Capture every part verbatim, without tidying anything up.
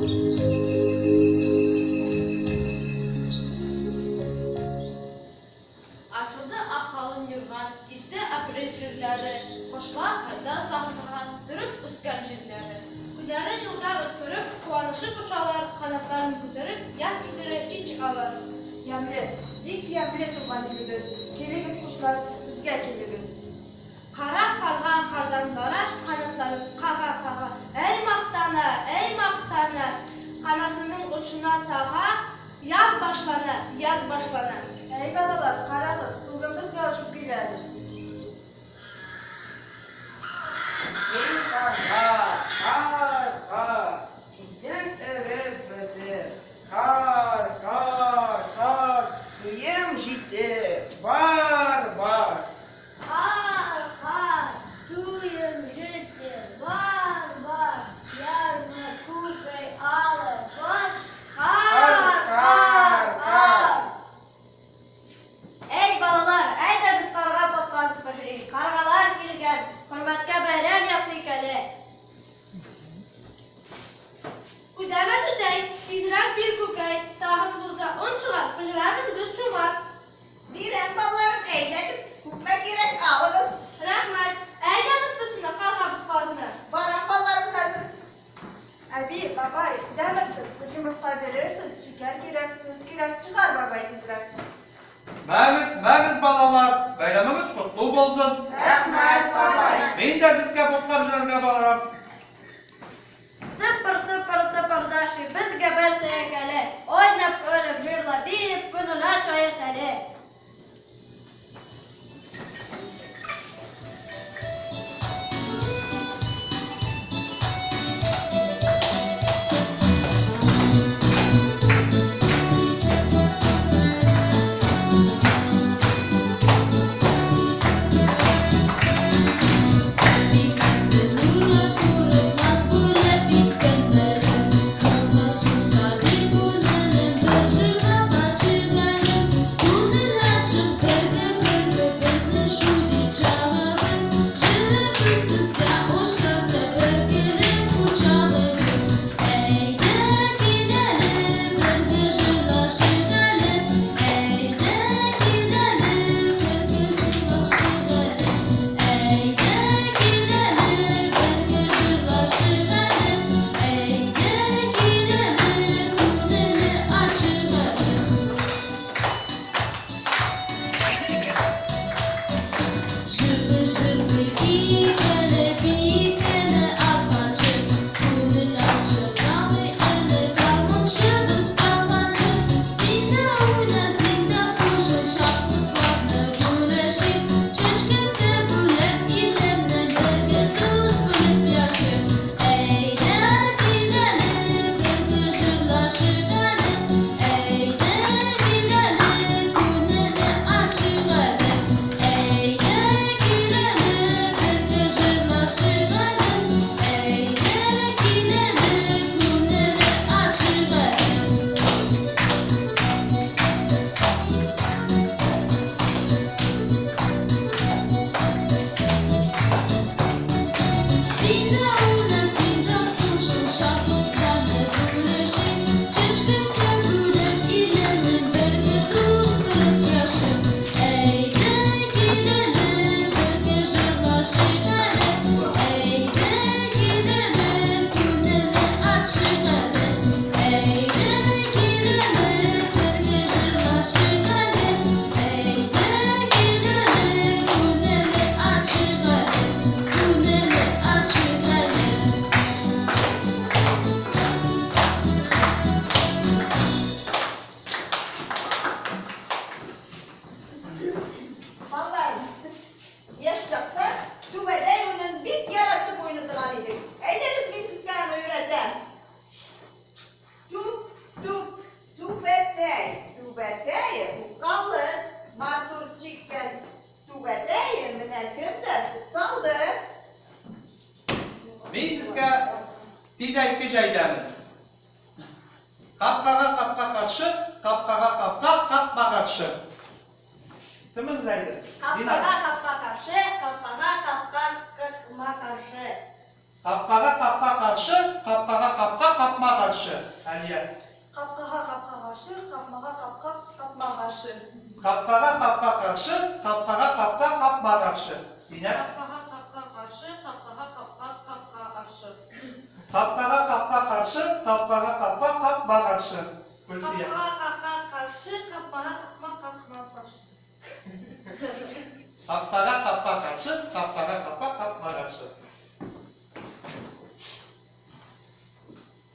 Ачылды акъ къалын юргъан, исте апрель жырлары, къушла къарда сагъындыргъан, туруб ёсген жерлери. Кюнлерин юлда ётдюрюб, къууанышыб учалар, къанатларын кётюрюб, яз кийдире ич алар. Ямле, бек ямле туугъан илибиз, келигиз, къушлар, бизге келигиз. Къара къаргъа къардан бара, къанатларын къагъа-къагъа. Эй, махтана, эй, махтана, къанатыны учуна тагъа, яз башлана, яз башлана. Эй, балалар, къарагъыз, бюгюн бизге учуб келеди. Эй, къаргъа, къар, къар, тизден эриб битер. Къар, къар, къар, тюйюм жете, бар, бар. Къар, къар, тюйюм жете, бар, бар, ярмы кюкей алыб бар. Къар, къар, къар. Эй, балалар, айдагъыз, къаргъа потхазны биширейик. Къаргъалар келген, хурматха байрам ясай келе. Тюдеме тюдей, тизирек бир кюкей, тагъын болса ун чыгъар, биширебиз биз чомарт. Бирем, балаларым, айдагъыз, кюкме керек, алыгъыз. Рахмат, айдагъыз, бисмилла, къаргъа потхазны. Барам, балаларым, хазыр. Аби, бабай, тюдемисиз, бир юмуртха берерсиз, шекер керек, туз керек, чыгъар, бабай, тизирек. Магъыз, магъыз, балалар, байрамыгъыз къутлу болсун. Рахмат, бабай. Мен да сизге потха биширирге барам. Тыпыр, тыпыр, тыпырдашып, бизге бирсе келе, ойнап, кюлюп, жырлап, бийип, кюнюн ачайыкъ эле. Балаларым, биз яш чакъда тюбедей оюнун бек яратып ойнайдыгъан эдик. Айдагъыз, мен сизге аны юйретем. Туп, туп, тюбедей, тюбедей, бу къаллы, матурчыкъ экен. Тюбедей, мына кимдир, тукъталды. Мен сизге тизайыкъгъыч айтама. Къапкъагъа къапкъа къаршы, къапкъагъа къапкъа, къапкъа къаршы. Тынгылагъыз. Къапкъагъа къапкъа къаршы, къапкъагъа къапкъа, къапкъа къаршы. Къапкъагъа къапкъа къаршы, къапкъагъа къапкъа къапма къаршы. Алия. Къапкъагъа къапкъа къаршы, къапмагъа къапкъа къапма къаршы. Къапкъагъа къапкъа къаршы, къапкъагъа къапкъа къапма къаршы. Динар. Къапкъагъа къапкъа къаршы, къапкъагъа къапкъа къапма къаршы. Къапкъагъа къапкъа къаршы, къапкъагъа къапкъа къапма къаршы. Гюлфия. Къапкъагъа къапкъа къаршы, къапмагъа къапкъа къапма къаршы. Къапкъагъа къапкъа къаршы, къапкъагъа къапкъа къапма къаршы.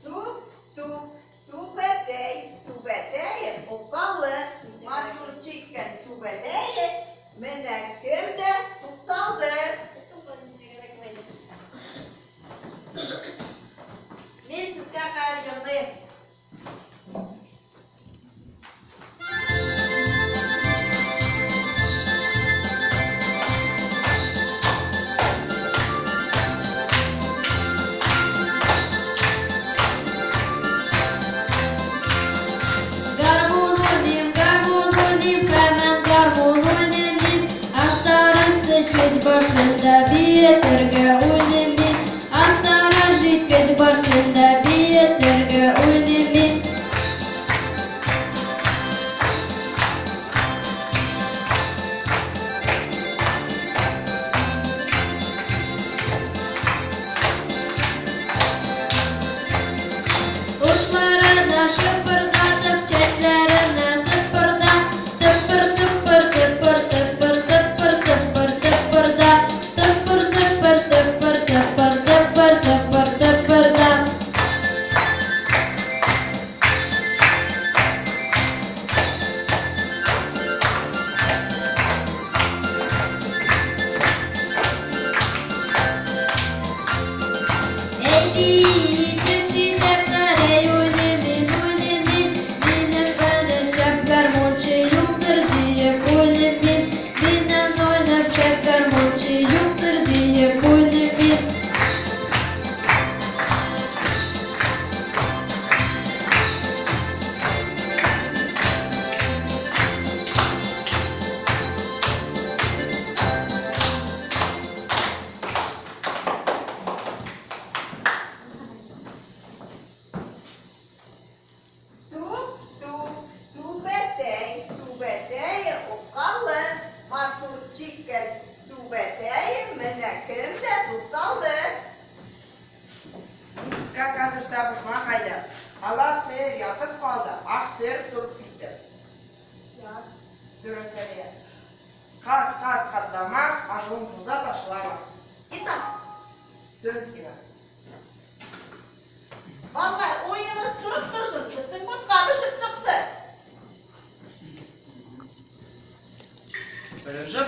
Ту, ту, тюбетей, тюбетей, окъалы, матурчиккен тюбетей, мына ким да тохталды. Мен сизге къарыйым. Гармун ойнайым, гармун ойнайым, хаман гармун ойнайым. Астара сёз барсын да, бий этерге ойнайым. Астара жигит барсын да, бий этерге ойнайым. Учларына шыпырдатып, чачларына сыпырда. Тыпыр, тыпыр, тыпыр, тыпыр, тыпыр, тыпыр, тыпырда. Тыпыр, тыпыр, тыпыр, тыпыр, тыпыр, тыпыр, тыпырда. Эй, бий, тыпчи, тапкъарай, ойнайым, ойнайым, минем бала чап гармунчу юкъдур, дип ойнайым. Минем ойнап чап гармунчу юкъдур, дип ойнайым. Ту, ту, тюбетей, тюбетей, окъалы, матурчиккен тюбетей, мына ким да тохталды. Мен сизге хазыр табышма къайдам. Ала сыйыр ятып къалды, акъ сыйыр туруп кетди. Яз. Дурус, Алия. Къат, къат, къатлама, ашыуунг болса, ташлама. Итак. Дурус, Динар. Балалар, оюнугъуз туруп турсун, биздинг бутха бышып чыкъды. Биринчи